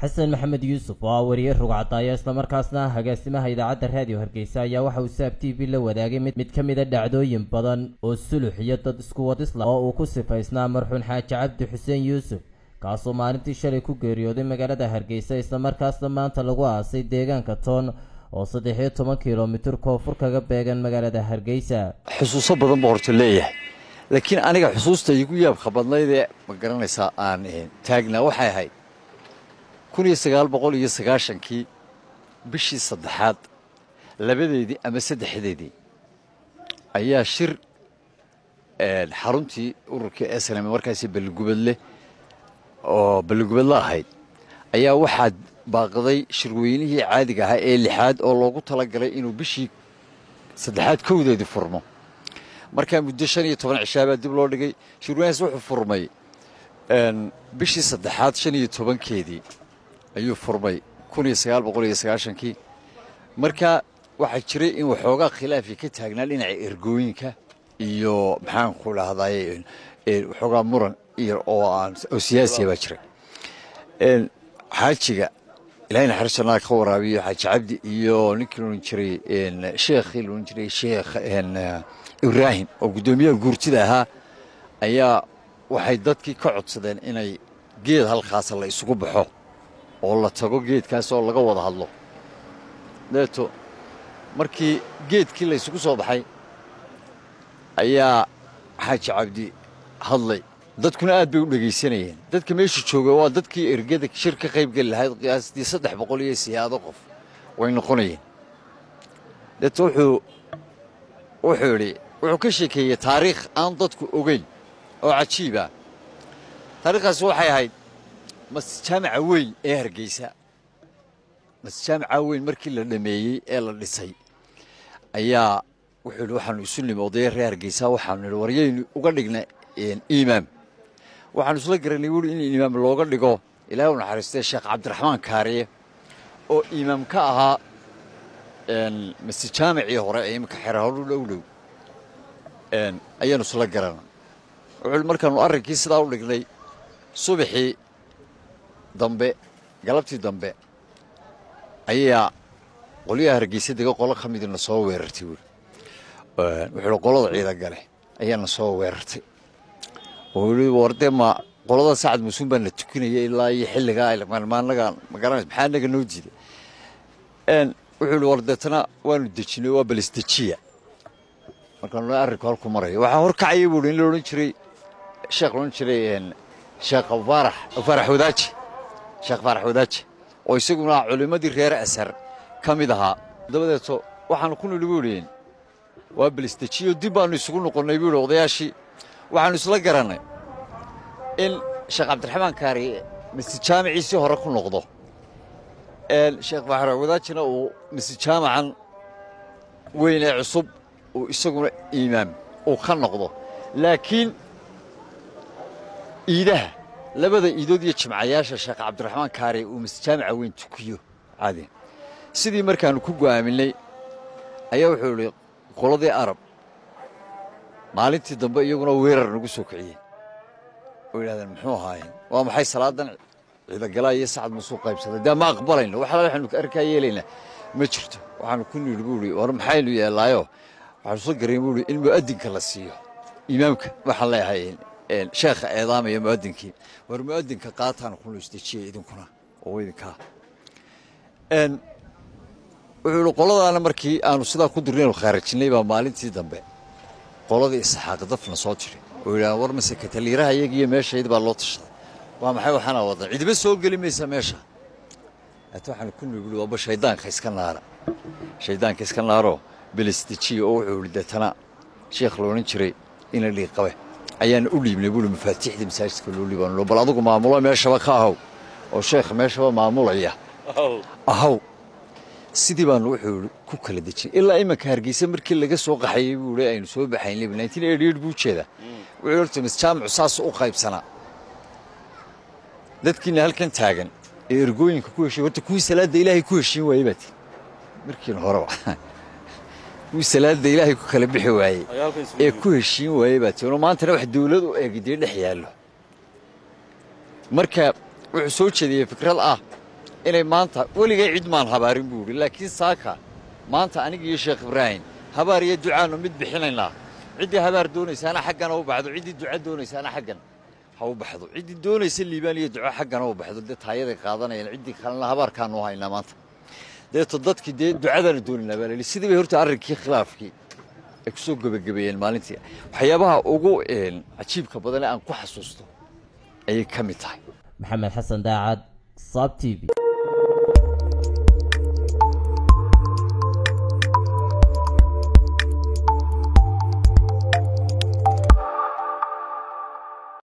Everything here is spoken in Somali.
Xasan Maxamed Yuusuf oo ah wariye rugcadaaya islamarkaasna agaasimaha idaacadda Raadiyo Hargeysa ayaa waxa uu Saab TV la wadaagay mid ka mid a dhacdooyin badan oo sulux iyo dad isku wadisla oo uu ku sifaysnaa marxuun Xaaji Cabdi Xuseen Yuusuf, kaasoo maalintii shalay ku geeriyooday magaalada Hargeysa, islamarkaasna maanta lagu aasay deegaanka Toon oo 13 kilomitir koonfur kaga beegan magaalada Hargeysa. Xusuuso badan buu horta leeyahay, laakiin aniga xusuusta igu yaabka badnaydee, ma garanaysaa, aan taagnaa waxay ahayd 1990-kii bishii saddexaad 2deedii ama 3deedii ayaa shir xaruntii ururkii SNM markaasi Balligubadle oo Balligubadle ahayd ayaa waxaa baaqday shirweynihii caadiga ahaa ee lixaad oo loogu talagalay inuu bishii saddexaad 1deedii furmo. Markaa muddo 15 cishaabaa dib loo dhigay. Shirweynahaas wuxuu furmay bishii saddexaad 15keedii ayuu furmay 1990-kii. Marka waxaa jiray in waxoogaa khilaafi ka taagnaa dhinaca ergooyinka iyo, maxaan ku dhahday, waxoogaa muran iyo oo aan oo siyaasiya baa jiray. Xaajiga, Ilahay naxariis jannada ka waraabiyo, Xaaji Cabdi iyo ninkii la odhan jiray sheekhii la odhan jiray Sheekh Ibraahim oo guddoomiyaha guurtida ahaa ayaa waxay dadkii ka codsadeen inay geed halkaasa la isugu baxo oo la tago geedkaas oo laga wada hadlo. Deeto markii geedkii la isugu soo baxay ayaa Xaaji Cabdi hadlay. Dadkuna aad bay u dhegaysanayeen. Dadka meesha jooga waa dadkii ergada shir ka qayb geli lahayd, qiyaastii 300 iyo siyaado qof way noqonayeen. Deeto wuxuu idhi, wuxuu ka sheekeeyey taariikh aan dadku ogeyn oo cajiib ah. Taariikhdaasi waxay ahayd masjaamaca weyn ee Hargeysa. Masjaamaca weyn markii la dhameeyey ee la dhisay ayaa wuxuu yidhi, waxaanu isu nimi odaya reer Hargeysa, waxaanu nidhi, waryaynu uga dhigna imaam? Waxaanu isla garanay, wuuri, in imaam looga dhigo, Ilahay u naxariistay, Sheekh Cabdiraxmaan Kaariye oo imaam ka ahaa masjid jaamicii hore ee iminka xerahoru dhow dhow ayaanu isla garanay. Wuxuu markaanu arrinkii sidaa u dhignay, subaxii dambe, galabtii dambe ayaa qolyaha Hargeysa dega qolo ka midina soo weerartay, buuri. Wuxuu qolada ciida gale ayaana soo weerartay oo yidhi, wardee ma qolada Sacad Musuun baa na tukinaya ilaa iyo xilligaa maanaga, ma garanaysa, maxaa naga noo diiday? Wuxuu yidhi, war deetana waanu dejinay, waa balis dejiya. Markaanu arrinku halku marayo, waxaa horkacaya, buuri, in la odhan jiray sheekh la odhan jiray Sheekh Faarax, Faarax Wadaaji, Sheekh Faarax Wadaaji oo isaguna culimmadii reer Asar ka mid ahaa. Dabadeeto waxaanu ku nidhi, buu yidhi, waa balisdejiyo, dib baanu isugu noqonnay, buu yidhi, odayaashii. Waxaanu isla garannay in Sheekh Cabdiraxmaan Kaari masjid jaamiciisii hore ku noqdo, Sheekh Faarax Wadaajina uu masjid jaamacan weyn ee cusub uu isaguna imaam uu ka noqdo, laakiin iidaha, labada iidood iyo jimcayaasha, Sheekh Cabdiraxmaan Kaari uu masjid jaamaca weyn tukiyo caadi. Sidii markaannu ku go'aaminay ayaa wuxuu idhi qoladii Arab maalintii dambe iyaguna weerar nagu soo kiciyeen oo yidhahdeen, muxuu ahaayeen, waa maxay salaadan ciidagalaa iyo Sacad Musuu qaybsaday? Dee ma aqbalayno, wax alaale waxaynu arkaa yeelaynaa ma jirto. Waxaanu ku nidhi, buu idhi, war maxaynu yeellaayo? Waxaanu soo garayn, buu idhi, in mu'adinka la siiyo imaamka, waxaan leeyahay sheekha eedaamaya mu'adinkii, war mu'adinka qaataan ku isdejiyay idinkuna oo idinkaa. Wuxuu yidhi qoladaana markii aanu sidaa ku dirnaynu khaarijinay baa maalintii dambe qoladii Isxaaq dafna soo jiri oo yidhaha, war mase kataliiraha iyagiiyo meeshayda baa loo tashaday, waa maxay waxaana wadan, cidiba soo geli maysa meesha. Ate waxaanu ku nidhi, waaba shaydaanka iska naara, shaydaanka iska naaro, belisdejiya. Oo wuxuu yidhi deetana sheekh la odhan jiray ina dhiiqabe ayaana u dhiibnay, buuri, mafaatiixdii masaajidka loo dhiibaan, bal adigu maamulo meeshaba ka ahow oo sheekh meeshaba maamulaya ahaw. Sidii baanu, wuxuu yidhi, ku kala dejinay ilaa imanka. Hargeysa markii laga soo qaxayey, buu yidhi, aynu soo baxaynay 1988 buu jeedaa. Wuxuu horta masjaamicu saas u qaybsanaa. Dadkiina halkan taagan ee ergooyinka ku heshiy, horta kuwii salaadda Ilaahay ku heshiin waayey baa tii markiina horeba, kuwii salaadda Ilaahay ku kala bixi waayey ee ku heshiin waayey baa tii oo maantana wax dawlad u eg dee dhex yaallo. Marka wuxuu soo jeediyey fikrad ah Inay maanta weligay cid maan habaarin buu yidhi, laakiin saaka maanta aniga iyo Sheekh Ibraahim habaar iyo ducaannu mid bixinaynaa. Ciddii habaar doonaysaana xaggan ha u baxdo, ciddii duca doonaysaana xaggan ha u baxdo, ciddii doonaysa liibaan iyo duco xaggan ha u baxdo. Dee taayaday qaadanayaan, ciddii kalena habaarkaanu haynaa maanta. Deeto dadkii dee ducadaanu doonaynaa baa la yidhi. Sidii bay horta arrinkii khilaafkii ay ku soo gebagabeeyeen maalintii. Waxyaabaha ugu cajiibka badan ee aan ku xasuusto ayay ka mid tahay. Maxamed Xasan Daacad, Saab t v.